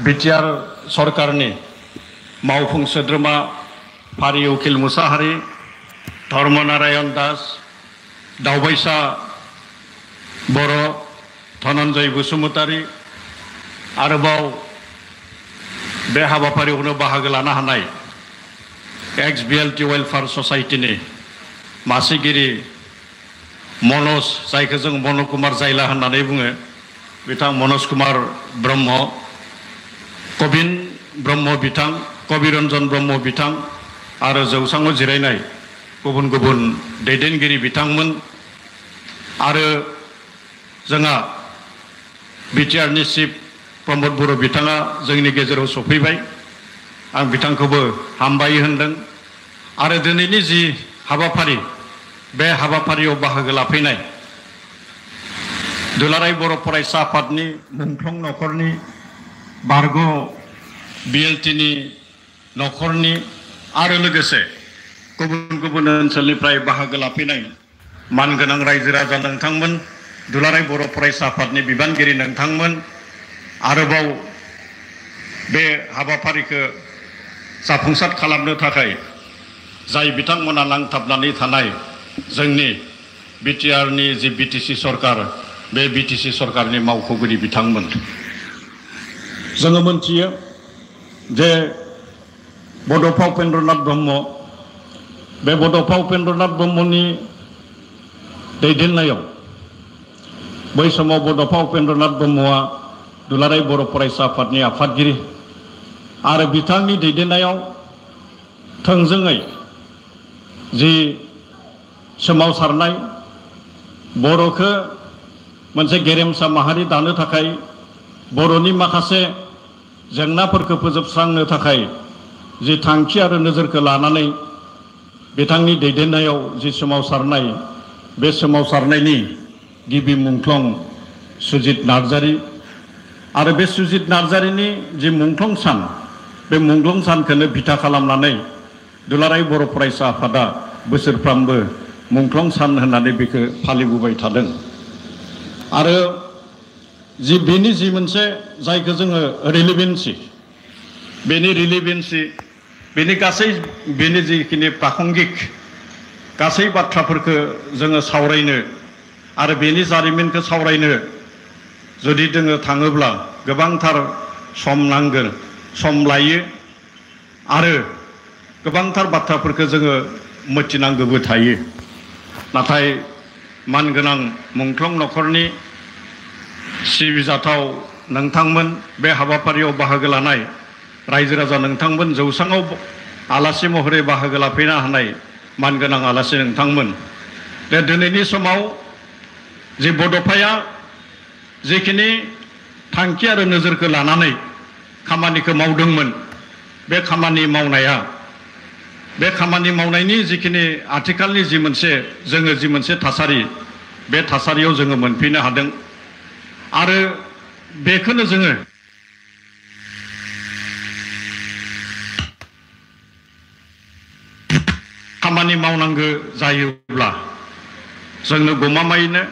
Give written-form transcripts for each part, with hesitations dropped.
BTR सरकारनि मावफुं सोद्रोमा फारि उकिल मुसाहारि, धर्मनारायण दास, दावबायसा बर', धनन्जय बसुमतारी आरोबाव बे हाबाफारियावनो बाहागो लानो हानाय एक्स BLT वेलफेयार ससाइटिनि मासिगिरि मनज, जायखौ जों मन कुमार जायला होननानै बुङो, बिथां मनज कुमार ब्रह्म, कबिन ब्रह्म बिथां, कबिरन्जन ब्रह्म बिथां आरो जौसाङाव जिरायनाय गुबुन गुबुन दैदेनगिरि बिथांमोन आरो जोंहा बिटिआरनि चिफ प्रमद बर' बिथाङा जोंनि गेजेराव सफैबाय। आं बिथांखौबो हामबाय होनदों आरो दिनैनि जि हाबाफारि, बे हाबाफारियाव बाहागो लाफैनाय दुलाराय बर' फरायसा आफादनि मुंख्लं नखरनि, बारग' BLTनि नखरनि आरो लोगोसे गुबुन गुबुन ओनसोलनिफ्राय बाहागो लाफैनाय मानगोनां रायजो राजा नोंथांमोन, दुलाराय बर' फरायसा आफादनि बिबानगिरि नोंथांमोन, आरोबाव बे हाबाफारिखौ जाफुंसार खालामनो थाखाय जाय बिथांमोना नांथाबनानै थानाय जोंनि बिटिआरनि जि BTC सरकार, बे BTC सरकारनि मावख'गिरि बिथांमोन। जोङो मोनथियो जे बड'फा उपेन्द्रनाथ ब्रह्म, बे बड'फा उपेन्द्रनाथ ब्रह्मनि दैदेननायाव बै समाव बड'फा उपेन्द्रनाथ ब्रह्मआ दुलाराय बर' फरायसा आफादनि आफादगिरि आरो बिथांनि दैदेननायाव थोंजोङै जि सोमावसारनाय बर'खौ मोनसे गेरेमसा माहारि दानो थाखाय, बर'नि माखासे जेंनाफोरखौ फोजोबस्रांनो थाखाय जि थांखि आरो नोजोरखौ लानानै बिथांनि दैदेननायाव जि सोमावसारनाय, बे सोमावसारनायनि गिबि मुंख्लं सुजित नार्जारी आरो बे सुजित नार्जारीनि जि मुंख्लं सान, बे मुंख्लं सानखौनो बिथा खालामनानै दुलाराय बर' फरायसा आफादा बोसोरफ्रामबो मुंख्लं सान होननानै बेखौ फालिबोबाय थादों। आरो बेनि जि मोनसे जायखौ जोङो रिलेभेन्सि, बेनि गासै बेनि जिखिनि प्रासंगिक गासै बाथ्राफोरखौ जोङो सावरायनो आरो बेनि जारिमिनखौ सावरायनो जुदि जोङो थाङोब्ला गोबांथार सम नांगोन, सम लायो आरो गोबांथार बाथ्राफोरखौ जोङो मिथिनांगौबो थायो। नाथाय मानगोनां मुंख्लं नखरनि सिबिजाथाव नोंथांमोन, बे हाबाफारियाव बाहागो लानाय रायजो राजा नोंथांमोन, जौसाङाव आलासि महरै बाहागो लाफैनो हानाय मानगोनां आलासि नोंथांमोन, दा दिनैनि समाव जि बड'फाया जिखिनि थांखि आरो नोजोरखौ लानानै खामानिखौ मावदोंमोन, बे खामानि मावनायनि जिखिनि आथिखालनि जि मोनसे थासारि, बे थासारियाव जोङो मोनफैनो हादों आरो बेखौनो जोङो खामानि मावनांगौ जायोब्ला जोंनो गमामायैनो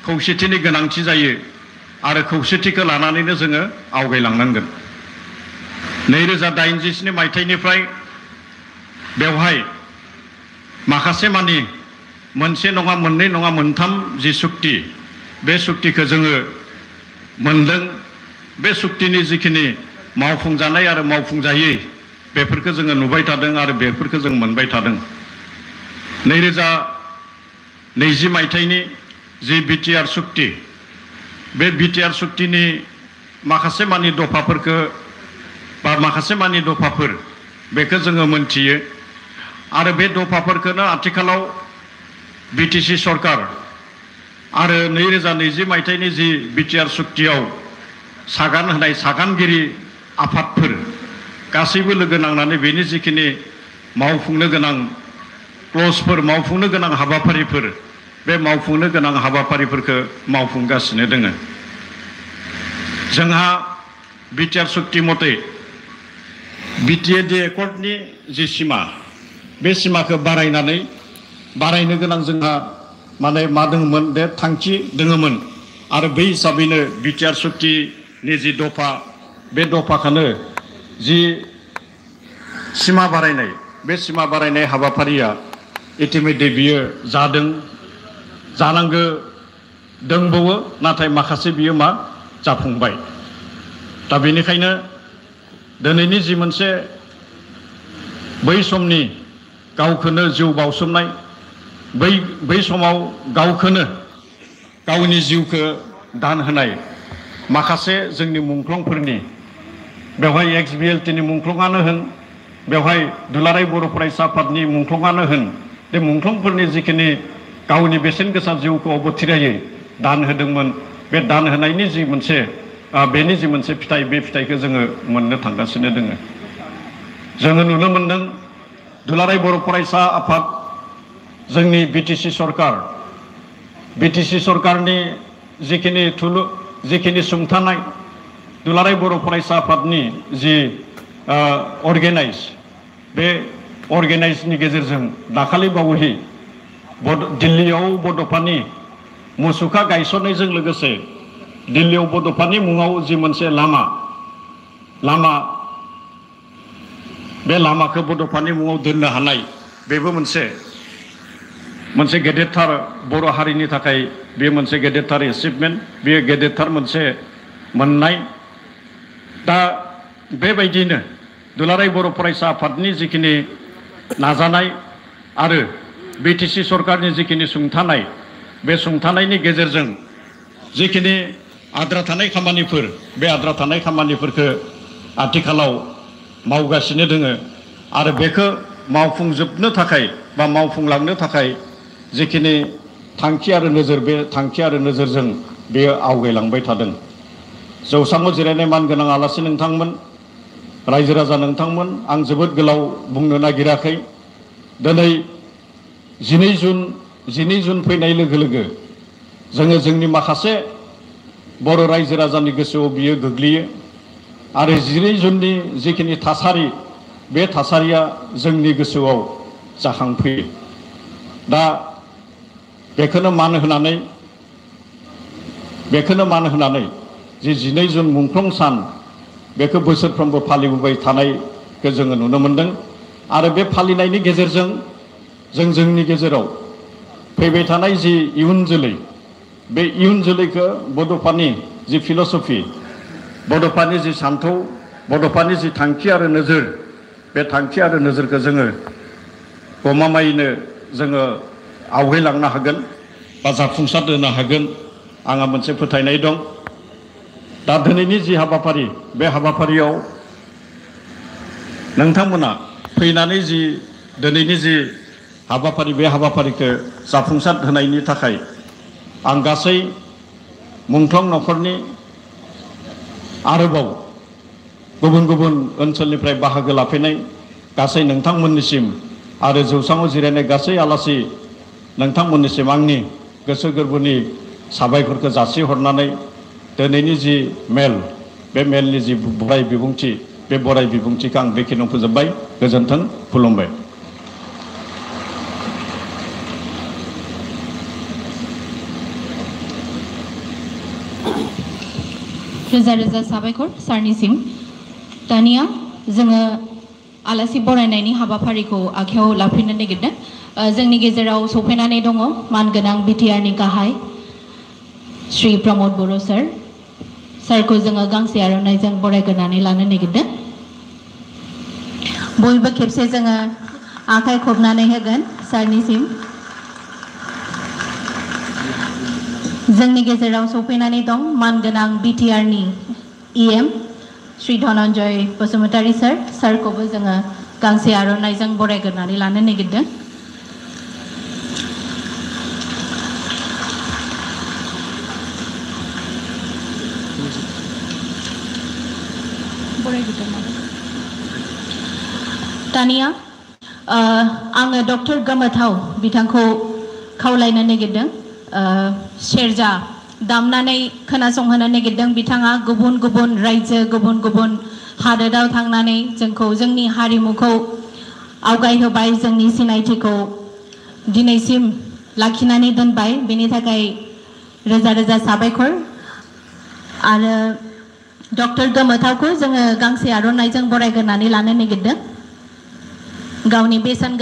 खौसेथिनि गोनांथि जायो आरो खौसेथिखौ लानानैनो जोङो आवगायलांनांगोन। 2087 मायथाइनिफ्राय बेवहाय माखासे मानि मोनसे नङा, मोननै नङा, मोनथाम जि सुक्ति, बे सुक्तिखौ जोङो मोनदों। बे सुक्तिनि जिखिनि मावफुंजानाय आरो मावफुंजायै बेफोरखौ जोङो नुबाय थादों आरो बेफोरखौ जों मोनबाय थादों। 2020 मायथाइनि जि बिटिआर सुक्ति, बे बिटिआर सुक्तिनि माखासे मानि दफाफोर बेखौ जोङो मोनथियो आरो बे दफाफोरखौनो आथिखालाव BTC सरकार आरो 2020 मायथाइनि जि बिटिआर सुक्तियाव सागान होनाय सागानगिरि आफादफोर गासैबो लोगो नांनानै बेनि जिखिनि मावफुंनो गोनां क्लजफोर, मावफुंनो गोनां हाबाफारिफोर, बे मावफुंनो गोनां हाबाफारिफोरखौ मावफुंगासिनो दोङो। जोंहा बिटिआर सुक्ति मथे बिटिएडि एकर्डनि जि सिमा, बे सिमाखौ बारायनो गोनां जोंहा मा दङमोन, बे थांखि दङमोन आरो बै हिसाबैनो बिटिआर सुक्तिनि जि दफा, बे दफाखौनो जि सिमा बारायनाय बे सिमा बारायनाय हाबाफारिया इतिमध्य बियो जादों जानांगो दंबावो नाथाय माखासे बियो मा जाफुंबाय दा बेनिखायनो दिनैनि जि मोनसे बै समनि गावखौनो जिउ बाउसोमनाय बै समाव गावखौनो गावनि जिउखौ दान होनाय माखासे जोंनि मुंख्लंफोरनि बेवहाय XBLTनि मुंख्लंआनो होन बेवहाय दुलाराय बर' फरायसा आफादनि मुंख्लंआनो होन बे मुंख्लंफोरनि जिखिनि गावनि बेसेन गोसा जिउखौ अबथिरायै दान होदोंमोन बे दान होनायनि जि मोनसे बेनि जि मोनसे फिथाइ बे फिथाइखौ जोङो मोननो थांगासिनो दङ जोङो नुनो मोनदों दुलाराय बर' फरायसा आफाद जोंनि BTC सरकारनि जिखिनि सुंथानाय दुलाराय बर' फरायसा आफादनि जि बे अर्गेनाइजनि गेजेरजों दाखालि बावै दिल्लीयाव बड'फानि मुसुखा गायसननायजों लोगोसे दिल्लीयाव बड'फानि मुङाव जि मोनसे लामा बे लामाखौ बड'फानि मुङाव दोननो हानाय बेबो मोनसे गेदेरथार बर' हारिनि थाखाय बे मोनसे गेदेरथार एचिभमेन्ट बेयो गेदेरथार मोनसे मोननाय दा बेबायदिनो दुलाराय बर' फरायसा आफादनि जिखिनि नाजानाय आरो BTC सरकारनि जिखिनि सुंथानाय बे सुंथानायनि गेजेरजों जिखिनि आद्रा थानाय खामानिफोर बे आद्रा थानाय खामानिफोरखौ आथिखालाव मावगासिनो दोङो आरो बेखौ मावफुंजोबनो थाखाय बा मावफुंलांनो थाखाय जिखिनि थांखि आरो नोजोर बे थांखि आरो नोजोरजों बेयो आवगायलांबाय थादों जौसाङाव जिरायनाय मानगोनां आलासि नोंथांमोन रायजो राजा नोंथांमोन आं जोबोद गोलाव बुंनो नागिराखै दिनै 12 जुन फैनाय लोगो लोगो जोङो जोंनि माखासे बर' रायजो राजानि गोसोआव बियो गोग्लैयो आरो 12 जुननि जिखिनि थासारि बे थासारिया जोंनि गोसोआव जाखांफैयो दा बेखौनो मान होनानै जि 12 जुन मुंख्लं सान बेखौ बोसोरफ्रोमबो फालिबोबाय थानायखौ जोङो नुनो मोनदों आरो बे फालिनायनि गेजेरजों जों जोंनि गेजेराव फैबाय थानाय जि इयुन जोलै बे इयुन जोलैखौ बड'फानि जि फिल'सफि बड'फानि जि सान्थौ बड'फानि जि थांखि आरो नोजोर बे थांखि आरो नोजोरखौ जोङो गमामायैनो जोङो आवगायलांनो हागोन बा जाफुंसार होनो हागोन आंहा मोनसे फोथायनाय दं दा दिनैनि जि हाबाफारि बे हाबाफारियाव नोंथांमोना फैनानै जि दिनैनि जि हाबाफारि बे हाबाफारिखौ जाफुंसार होनायनि थाखाय आं गासै मुंख्लं नखरनि आरोबाव गुबुन गुबुन ओनसोलनिफ्राय बाहागो लाफैनाय गासै नोंथांमोननिसिम आरो जौसाङाव जिरायनाय गासै आलासि नोंथांमोननिसिम आंनि गोसो गोरबोनि साबायखरखौ जासिहरनानै दिनैनि जि मेल बे मेलनि जि बराय बिबुंथि बे बराय बिबुंथिखौ आं बेखिनियाव फोजोबबाय गोजोन्थों खुलुमबाय रोजा रोजा साबायखर सारनिसिम दानिया जोङो आलासि बरायनायनि हाबाफारिखौ आखायाव लाफिननो नागिरदों जोंनि गेजेराव सफैनानै दङ मानगोनां BTRनि गाहाय श्री प्रमोद बर' सारखौ जोङो गांसे आर'नाइजों बरायग्रोनानै लानो नागिरदों बयबो खेबसे जोङो आखाइ खबनानै होगोन सारनिसिम जोंनि गेजेराव सफैनानै दं मानगोनां BTRनि EM श्री धनन्जय बसुमतारी सारखौबो जोङो गांसे आर'नाइजों बरायग्रोनानै लानो नागिरदों दानिया आङो डक्टर गोमोथाव बिथांखौ खावलायनो नागिरदों सेरजा दामनानै खोनासंहोनो नागिरदों बिथाङा गुबुन गुबुन रायजो गुबुन गुबुन हादोराव थांनानै जोंखौ जोंनि हारिमुखौ आवगायहोबाय जोंनि सिनायथिखौ दिनैसिम लाखिनानै दोनबाय बेनि थाखाय रोजा रोजा साबायखर आरो डक्टर गोमोथावखौ जोङो गांसे आर'नाइजों बरायग्रोनानै लानो नागिरदों गावनि बेसेन